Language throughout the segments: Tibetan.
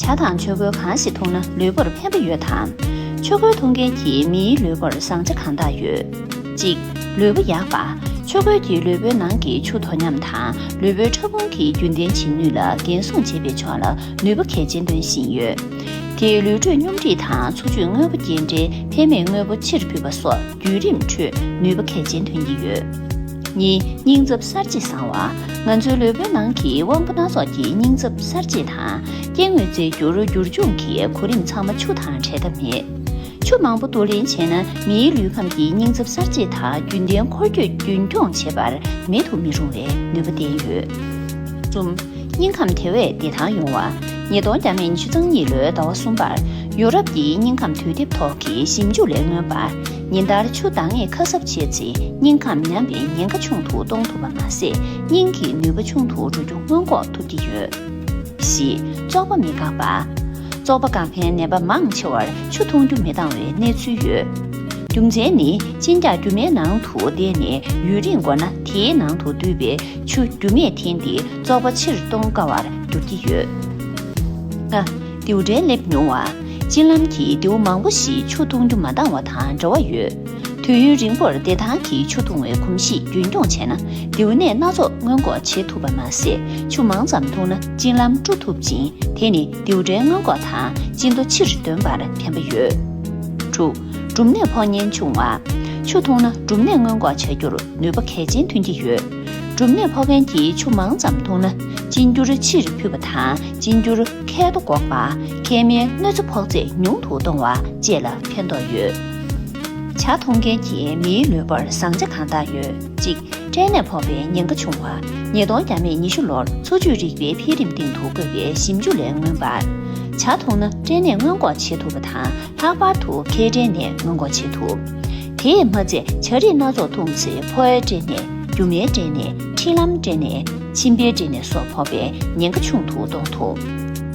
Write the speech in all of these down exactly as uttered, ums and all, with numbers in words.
ཇ་དང་ཆོ་གོས་གང་ཞིག་འཐུང་ན་ལུས་པོར་ཕན་པ་ཡོད་དམ། ཆོ་གོས་འཐུང་མཁན་གྱི་མིའི་ལུས་པོར་བཟང་ཆ་གང་དག་ཡོད། གཅིག་ལུས་པོ་ཡག་པ། ཆོ་གོས་ཀྱིས་ལུས་པོའི་ནང་གི་ཆུ་དོ་མཉམ་དང་ལུས་པོའི་ཕྲ་ཕུང་གི་རྒྱུན་ལྡན་བྱེད་ནུས་ལ་འགན་སྲུང་བྱེད་པའི་ཕྱོགས་ལ་ནུས་པ་གལ་ཆེན་འདོན་བཞིན་ཡོད། དེས་ལུས་དྲོད་སྙོམས་སྒྲིག་དང་འཚོ་བཅུད་དངོས་པོ་སྐྱེལ་འདྲེན་འཕེལ་མེད་དངོས་པོ་ཕྱིར་ཕུད་པ་སོགས་བརྒྱུད་རིམ་ཁྲོད་ནུས་པ་གལ་ཆེན་ཐོན་གྱི་ཡོད། གཉིས། སྙིང་ཚབ་གསར་བརྗེ་བཟང་བ། ང་ཚོའི་ལུས་པོའི་ནང་གི་དབང་པོ་སྣ་ཚོགས་ཀྱིས་སྙིང་ཚབ་གསར་བརྗེ་དང་། སྐྱེ་དངོས་རྫས་འགྱུར་འགྱུར་འབྱུང་གི་གོ་རིམ་ཚང་མ་ཆུ་དང་བྲལ་ཐབས་མེད། ཆུ་མང་པོ་བསྡུ་ལེན་བྱས་ན་མིའི་ལུས་ཁམས་ཀྱི་སྙིང་ཚབ་གསར་བརྗེ་དང་རྒྱུན་ལྡན་འཁོར་སྐྱོད་རྒྱུན་འཁྱོངས་བྱེད་པར་མེད་དུ་མི་རུང་བའི་ནུས་པ་ལྡན་ཡོད། གསུམ། སྙིང་ཁམས་དེ་བས་བདེ་ཐང་ཡོང་བ། ཉིས་སྟོང་བརྒྱ་མེད་ཉི་ཤུ་རྩ་གཉིས་ལོའི་ཟླ་བ་གསུམ་པར་ཡུ་རོབ་ཀྱི་སྙིང་ཁམས་དུས་དེབ་ཐོག་གི་ཞིབ་འཇུག་ལས་མངོན་པར། ཉིན་ལྟར་ཆུ་འདང་ངེས་ཁ་གསབ་བྱས་ཚེ་སྙིང་ཁམས་ཉམས་པའི་ཉེན་ཁ་ཆུང་དུ་གཏོང་ཐུབ་པ་མ་ཟད། སྙིང་གི་ནུས་པ་ཆུང་དུ་འགྲོ་རྒྱུ་སྔོན་འགོག་ཐུབ་ཀྱི་ཡོད། བཞི། བཙོག་པ་མི་འགག་པ། བཙོག་པ་འགག་མཁན་ནད་པ་མང་ཆེ་བར་ཆུ་འཐུང་རྒྱུ་མི་འདང་བའི་གནས་ཚུལ་ཡོད། རྒྱུ་མཚན་ནི་གཅིན་སྐྱག་རྒྱུ་མའི་ནང་དུ་བསྡད་ནས་ཡུན་རིང་འགོར་ན་དེའི་ནང་དུ་འདུས་པའི་ཆུ་རྒྱུ་མས་འཐེན་ཏེ་བཙོག་པ་ཕྱིར་གཏོང་དཀའ་བར་འགྱུར་གྱི་ཡོད། ལྔ། རྡེའུ་བྲན་སླེབས་མྱོང་བ། གཅིན་ལམ་གྱི་རྡེའུ་མང་པོ་ཞིག་ཆུ་འཐུང་རྒྱུ་མ་འདང་བ་དང་འབྲེལ་བ་ཡོད། དུས་ཡུན་རིང་པོར་བདེ་ཐང་གི་ཆུ་འཐུང་བའི་གོམས་གཤིས་རྒྱུན་འཁྱོངས་བྱས་ན་རྡེའུ་ནད་སྣ་ཚོགས་སྔོན་འགོག་བྱེད་ཐུབ་པ་མ་ཟད། ཆུ་མང་ཙམ་འཐུང་ན་གཅིན་ལམ་བཀྲུ་ཐུབ་ཅིང་དེ་ནི་རྡེའུ་བྲན་སྔོན་འགོག་དང་གཅིན་ཏོ་ཕྱིར་འདོན་པར་ཕན་པ་ཡོད། དྲུག་སྒྲུབ་ནད་ཕོག་ཉེན་ཆུང་བ། ཆུ་འཐུང་ན་སྒྲུབ་ནད་སྔོན་འགོག་བྱ་རྒྱུར་ནུས་པ་གལ་ཆེན་ཐོན་གྱི་ཡོད། སྒྲུབ་ནད་ཕོག་མཁན་གྱིས་ཆུ་མང་ཙམ་འཐུང་ན་གཅིན་འགྱུར་ཕྱིར་ཕུད་པ་དང་གཅིན་འགྱུར་ཁལ་དོ་འགོག་པ། མཁལ་མའི་གནོད་འཚེ་ཕོག་ཚད་ཉུང་དུ་གཏོང་བ་བཅས་ལ་ཕན་ཐོགས་ཡོད། ཇ་འཐུང་མཁན་གྱི་མིའི་ལུས་པོར་བཟང་ཆ་གང་དག་ཡོད། གཅིག་སྐྲན་ནད་ཕོག་པའི་ཉེན་ཁ་ཆུང་བ། ཉིས་སྟོང་བརྒྱ་མེད་ཉི་ཤུ་ལོར་འཚོ་བཅུད་རིག་པའི་འཕེལ་རིམ་སྟེང་དུ་བཀོད་པའི་ཞིབ་འཇུག་ལས་མངོན་པར། ཇ་འཐུང་ན་སྐྲན་ནད་སྔོན་འགོག་བྱེད་ཐུབ་པ་དང་། ལྷག་པར་དུ་མཁལ་སྐྲན་ནད་སྔོན་འགོག་བྱེད་ཐུབ། དེས་མ་ཚད་ཇ་རིགས་སྣ་ཚོགས་འཐུང་ཚེ་ཕོ་བའི་སྐྲན་ནད། རྒྱུ་མའི་སྐྲན་ནད། འཁྲིས་ལམ་སྐྲན་ནད། མཆིན་པའི་སྐྲན་ནད་སོགས་ཕོག་པའི་ཉེན་ཁ་ཆུང་དུ་གཏོང་ཐུབ།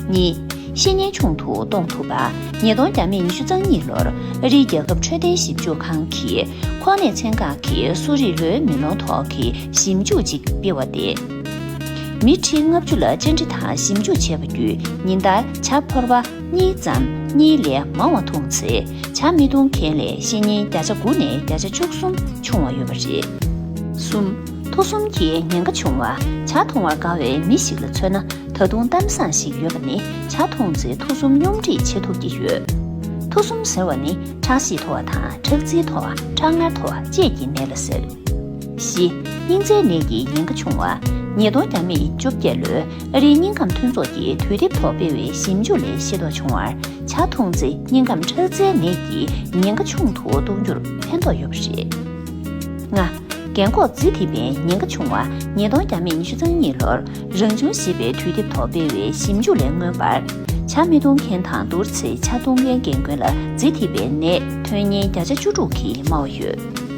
གཉིས། བཤེས་གཉེན་ཆུང་དུ་གཏོང་ཐུབ་པ། ཉིས་སྟོང་བརྒྱ་མེད་ཉི་ཤུ་རྩ་གཉིས་ལོར་ཨ་རིའི་རྒྱལ་ཁབ་འཕྲོད་བསྟེན་ཞིབ་འཇུག་ཁང་གིས་ཁོག་ནད་ཚན་ཁག་གི་གསོ་རིག་ལོའི་མེ་ལོང་ཐོག་གི་ཞིབ་འཇུག་ཅིག་སྤེལ་བ་སྟེ། མི་ཁྲི་ལྔ་བཅུ་ལ་བཅར་འདྲི་དང་ཞིབ་འཇུག་བྱས་པ་བརྒྱུད་ཉིན་ལྟར་ཇ་ཕོར་པ་གཉིས་ཙམ་གཉིས་ལས་མང་བ་འཐུང་ཚེ་ཇ་མི་འཐུང་མཁན་ལས་བཤེས་གཉེན་བརྒྱ་ཆ་དགུ་ནས་བརྒྱ་ཆ་བཅུ་གསུམ་ཆུང་བ་ཡོད་པ་རེད། གསུམ། ཐོ་གསུམ་གྱི་ཉེན་ཁ་ཆུང་བ། ཇ་འཐུང་བར་དགའ་བའི་མི་ཞིག་ལ་མཚོན་ན། ད་དུང་གཏམ་བཟང་ཞིག་ཡོད་པ་ནི་ཇ་འཐུང་ཚེ་ཐོ་གསུམ་སྙོམས་སྒྲིག་བྱེད་ཐུབ་ཀྱི་ཡོད། ཐོ་གསུམ་ཟེར་བ་ནི་ཁྲག་ཤེད་མཐོ་བ་དང་ཁྲག་རྩའི་མཐོ་བ། ཁྲག་མངར་མཐོ་བ་བཅས་ཀྱི་ནད་ལ་ཟེར། བཞི། སྙིང་རྩའི་ནད་ཀྱི་ཉེན་ཁ་ཆུང་བ། ཉིས་སྟོང་བརྒྱ་མེད་བཅོ་བརྒྱད་ལོའི་ཨ་རིའི་སྙིང་ཁམས་མཐུན་ཚོགས་ཀྱིས་དུས་དེབ་ཐོག་སྤེལ་བའི་ཞིབ་འཇུག་ལས་ཤེས་རྟོགས་བྱུང་བར། ཇ་འཐུང་ཚེ་སྙིང་ཁམས་ཁྲག་རྩའི་ནད་ཀྱི་ཉེན་ཁ་ཆུང་དུ་གཏོང་རྒྱུར་ཕན་ཐོགས་ཡོད་པ་རེད། ལྔ། རྒན་འཁོགས་ལྗིད་ཐེབས་པའི་ཉེན་ཁ་ཆུང་བ། ཉིས་སྟོང་བརྒྱ་མེད་ཉི་ཤུ་རྩ་གཉིས་ལོར་རང་བྱུང་ཞེས་པའི་དུས་དེབ་ཐོག་སྤེལ་བའི་ཞིབ་འཇུག་ལས་མངོན་པར། ཇ་མི་འཐུང་མཁན་དང་བསྡུར་ཚེ་ཇ་འཐུང་མཁན་རྒན་རྒོན་ལ་ལྗིད་ཐེབས་པའི་ནད་ཐོན་ཉེན་བརྒྱ་ཆ་བཅུ་དྲུག་གིས་དམའ་བ་ཡོད།